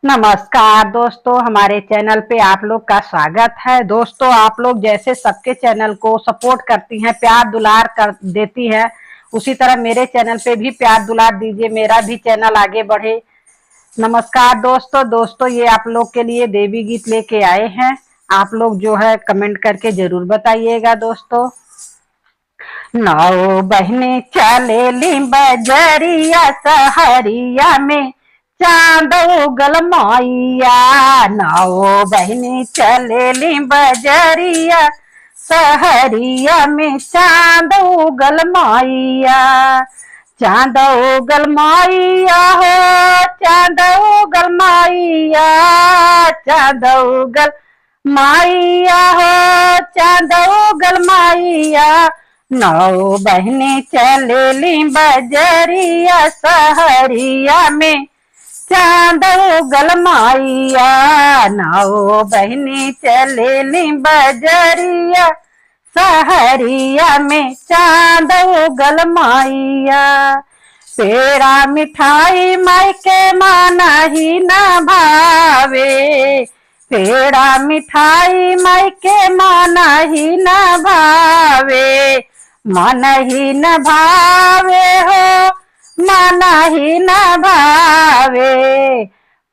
नमस्कार दोस्तों, हमारे चैनल पे आप लोग का स्वागत है। दोस्तों, आप लोग जैसे सबके चैनल को सपोर्ट करती हैं, प्यार दुलार कर देती है, उसी तरह मेरे चैनल पे भी प्यार दुलार दीजिए, मेरा भी चैनल आगे बढ़े। नमस्कार दोस्तों। दोस्तों, ये आप लोग के लिए देवी गीत लेके आए हैं। आप लोग जो है कमेंट करके जरूर बताइएगा। दोस्तों, नौ बहने चलेली बजरिया सहरिया में चांद उगल माइया। नौ बहनी चलेली बजरिया सहरिया में चांद उगल माइया। चांद उगल माइया हो, चांद उगल माइया, चांद उगल माइया हो, चांद उगल माइया। नौ बहनी चलेली बजरिया सहरिया में चांद उगल माइया। नौ बहनी चलेली बजरिया सहरिया में चांद उगल माइया। पेड़ा मिठाई माई के माना ही न भावे, पेड़ा मिठाई माई के माना ही न भावे, मन ही न भावे हो, मन ही न भावे।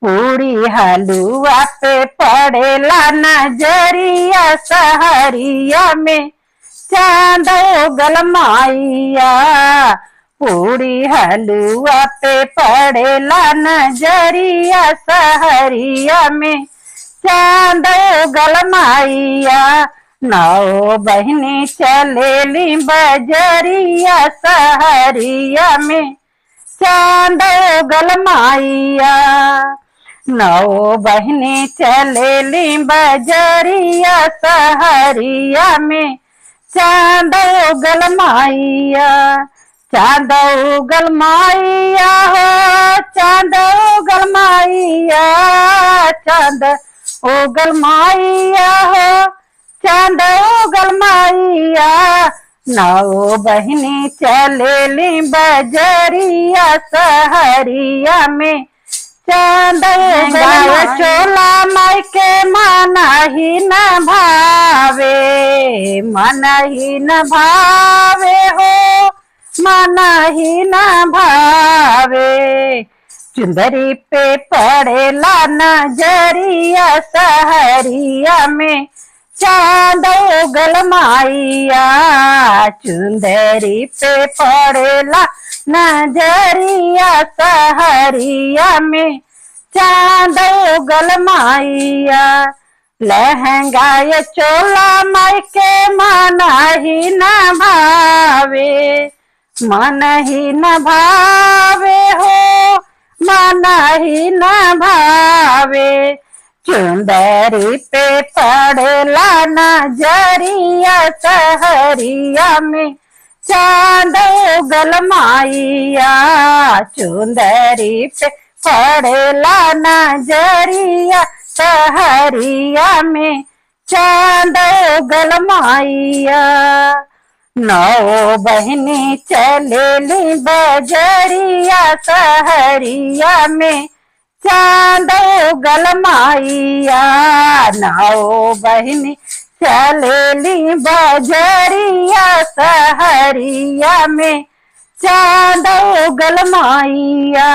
पूरी हलुआ पे पड़ेला नजरिया सहरिया में चांद उगल माइया। पूरी हलुआ पे पड़ेला नजरिया सहरिया में चांद उगल माइया। नौ बहनी चलेली बजरिया सहरिया में चांद उगल माइया। नौ बहनी चलेली बजरिया सहरिया में चांद उगल माइया। चांद उगल माइया हो, चांद उगल माइया, चांद उगल माइया हो, चांद उगल माइया। नौ बहनी चलेली बजरिया सहरिया में चांद उगल चोला माई के मन ही न भावे, मन ही न भावे हो, मन ही न भावे। चुंदरी पे पड़ेला नजरिया सहरिया में चांद उगल माइया। चुंदरी पे पड़ेला नजरिया सहरिया में चांद उगल माइया। लहंगा ये चोला माई के मन ही न भावे, मन ही न भावे हो, मन ही न भावे। चुंदरी पे पड़ेला नजरिया सहरिया में चांद उगल माइया। चुंदरी पे पड़ेला नजरिया सहरिया में चांद उगल माइया। नौ बहनी चलेली बजरिया सहरिया में चांद उगल माइया। नौ बहनी चलेली बजरिया सहरिया में चांद उगल माइया।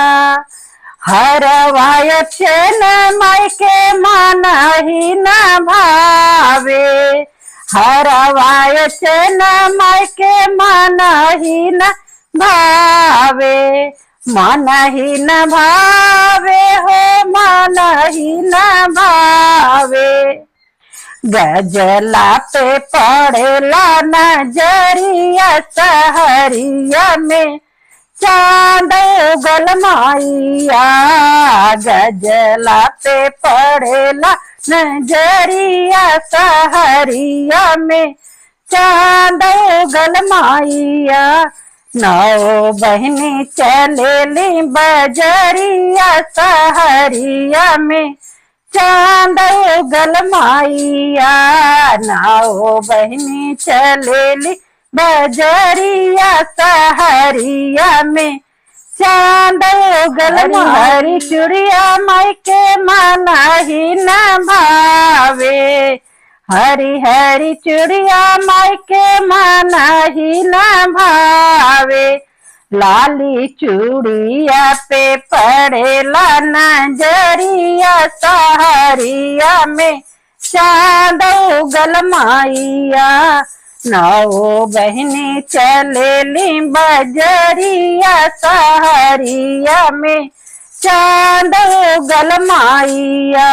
हरवाय चैन माई के मन ही न भावे, हरवाय चैन माई के मन ही न भावे, मन ही न भावे हो, मन ही न भावे। गजला पे पड़ेला नजरिया सहरिया में चांद उगल माइया। गजला पे पड़ेला नजरिया सहरिया में चांद उगल माइया। नौ बहनी चलेली बजरिया सहरिया में चांद उगल माइया। नौ बहनी चलेली बजरिया सहरिया में चांद उगल उगल हरी चूड़िया माई के माना ही न भावे, हरी हरी चूड़िया माई के माना ही न भावे। लाली चूड़िया पे पड़ेला नजरिया सहरिया में चांद उगल माइया। नौ बहनी चलेली बजरिया सहरिया में चांद उगल माइया।